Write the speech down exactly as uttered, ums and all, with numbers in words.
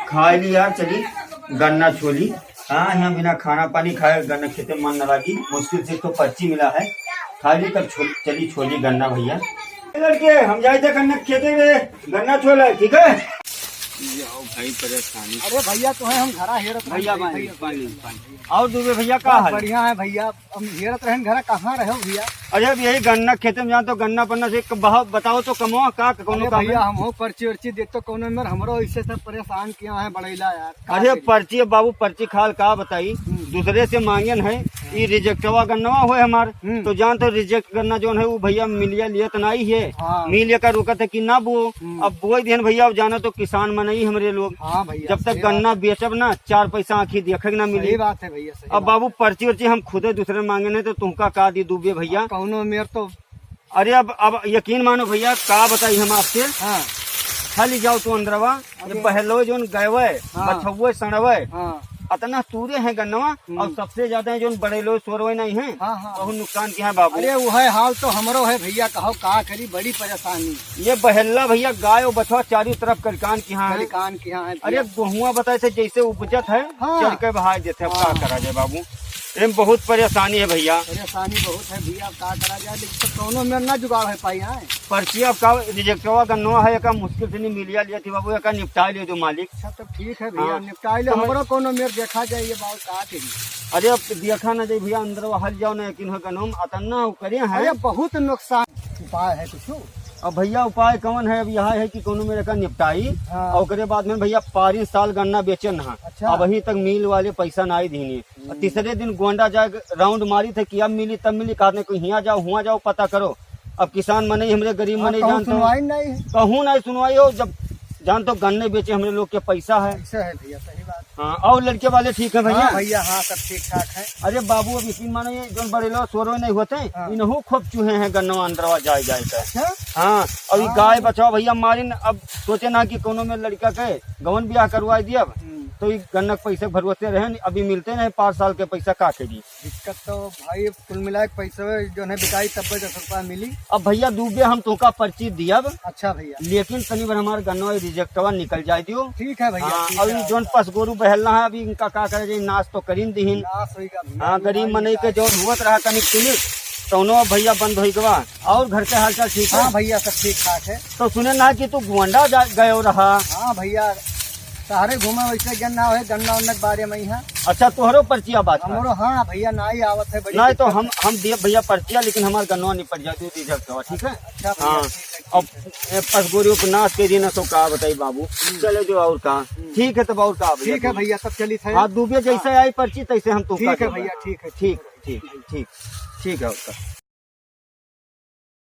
खाइ ली यार, चली गन्ना छोली। हाँ, यहाँ बिना खाना पानी खाए गन्ना खेते मन न लागी। मुश्किल से तो पर्ची मिला है, खाइ ली तब छो-, चली छोली गन्ना भइया। ए लड़के, हम जाइत है गन्ना खेते में गन्ना छोला, ठीक है? ये आओ भाई परेशानी। अरे भइया, तोहे हम घरा हेरत रहन भइया, भइया, पानी, भइया। पानी, पानी। और दुबे भइया का बस हाल? बढ़िया है भइया। हम हेरत रहन घरा, कहाँ रहो भइया? अरे अब यही गन्ना खेते में जान तो गन्ना पन्ना से एक बहा-, बताओ तो कमवा का, का, कौनो अरे काम भइया, है? हम हो पर्ची वर्ची देख तो कौनो मेर हमरो ऐसे सब परेशान किया है बड़ैला यार। का अरे करी? पर्ची अब बाबू पर्ची खाल का बताई, हम्म। दूसरे से मांगेन है, ई रिजेक्टवा गन्नवा होए हमार, हम्म। तो जान तो रिजेक्ट गन्ना जोन है वो भइया मिलिया लियत नाई है, हाँ। मिलिया का रुकत है कि ना बो, हम्म। अब बोई देन भइया, अब जाना तो किसान मनई हमरे लोग, हाँ भइया, जब तक सही गन्ना बात है। बेचब ना चार पैसा आँखी देखे के ना मिली। सही बात है भइया, सही अब बात बाबू है। पर्ची वर्ची हम खुदे दूसरे मांगे नहीं तो तुमका का दी दुबे भइया। कौनो मेर तो अरे अब, अब यकीन मानो भइया, का बताई हम आपसे। हाँ। खाली जाओ तू अंदरवा, ये अरे। बहलो जोन गयवे, हाँ। बछौवे, सड़वे, हाँ। अतना तूरे हैं गन्नवा, हम्म। और सबसे ज्यादा जोन बड़े लोग सोरवे नहीं हैं, हाँ, हाँ। बहुत नुकसान किया है बाबू। अरे वो है हाल तो हमरो है भइया, कहो का करी, बड़ी परेशानी। ये बहल्ला भइया गाय और बछवा चारों तरफ कलिकान किहाँ है। कलिकान किहाँ है अरे भइया। गोहुआ बताए थे जैसे उपजत है, हाँ। चढ़ के बहाय देते हैं, अब का हाँ। करा जाए बाबू। एम बहुत परेशानी है भइया। परेशानी बहुत है भइया, अब का करा जाए, लेकिन तो कौनो मेर ना जुगाड़ है पाई है। पर्चिया का रिजेक्टवा गन्नवा है, एका मुश्किल से नहीं मिलिया लिया थी बाबू, एका निपटाए लियो जो मालिक। अच्छा तो ठीक है भइया, हाँ। निपटाए लियो, तो हमरो कौनो मेर देखा जाए ये बात का करी। अरे अब देखा ना जाए भइया, अंदर हल जाओ ना, यकीन हो गनोम अतना करे हैं। अरे बहुत नुकसान। उपाय है कुछ? अब भइया उपाय कौन है, अब यह है कि कौनो मेर एका निपटाई हाँ। और ओकरे बाद में भइया पारिन साल गन्ना बेचन ना। अच्छा। अब अभी तक मिल वाले पैसा ना आई दीनी। और तीसरे दिन गोंडा जाए राउंड मारी थे कि अब मिली तब मिली, कहते कोई हियाँ जाओ हुआँ जाओ पता करो। अब किसान मनई हमरे गरीब हाँ, मनई कहूँ जानते हो। सुनवाई नहीं है। कहूँ नहीं सुनवाई हो, जब जान तो गन्ने बेचे हमरे लोग के पैसा है। ऐसा है भइया, सही बात। हाँ, और लड़के वाले ठीक है भइया? हाँ भइया, हाँ सब ठीक ठाक है। अरे बाबू अब यकीन मानो ये जोन बड़े लोग सोरो नहीं होते, हाँ। इनहू खूब चूहे हैं गन्नवा अंदरवा जाए जाए का। अच्छा? हाँ, अब ये हाँ। गाय बचाओ भइया मारिन, अब सोचे ना कि कौनो मेर लड़का के गवन ब्याह करवा दिया अब। हम्म। तो ये गन्ना के पैसे भरवते रहे, अभी मिलते नहीं पाँच साल के पैसा का करी। दिक्कत तो भाई कुल मिला के पैसे जो है बिकाई तब दस रुपया मिली। अब भइया दुबे हम तोका पर्ची दियब। अच्छा भइया। लेकिन तनी भर हमार गन्नवा रिजेक्टवा निकल जाए दियो। ठीक है भइया, हाँ, ठीक और है। ये जोन पसगोरू बहलना है अभी इनका का करे जाए, नाश तो करीन दिहिन। नाश होइगा भइया, हाँ, गरीब मनई के जोन हुवत रहा तनिक तनिक, तौनो भइया बंद होई गवा। और घर के हाल चाल ठीक है? हाँ भइया, सब ठीक ठाक है। तो सुने ना कि तू गोंडा जा, गयो रहा। हाँ भइया, शहरे घूमे वैसे ज्ञान ना होए, गन्ना उन्ना के बारे में ही है। अच्छा, तोहरो पर्चिया बात है? हमरो, हाँ भइया, ना ही आवत है, बड़ी नहीं तो दिक्कत हम, है। हम दिए भइया पर्चिया, लेकिन हमार गन्नवा निपट जाए, तू रिजेक्ट हुआ, ठीक है? अच्छा भइया, हाँ। ठीक है, अब ठीक है। ए, पसगोरी उपनाश के दिन तो का बताई बाबू, हम्म। चले जो और का। हम्म। ठीक है, तब और का भइया, ठीक है तू भइया, तब चली थे। हाँ, दुबे जैसे हाँ। आई पर्ची, तैसे हम तू ठीक है भइया, ठीक है, ठीक, ठीक, ठीक, ठीक है, और का।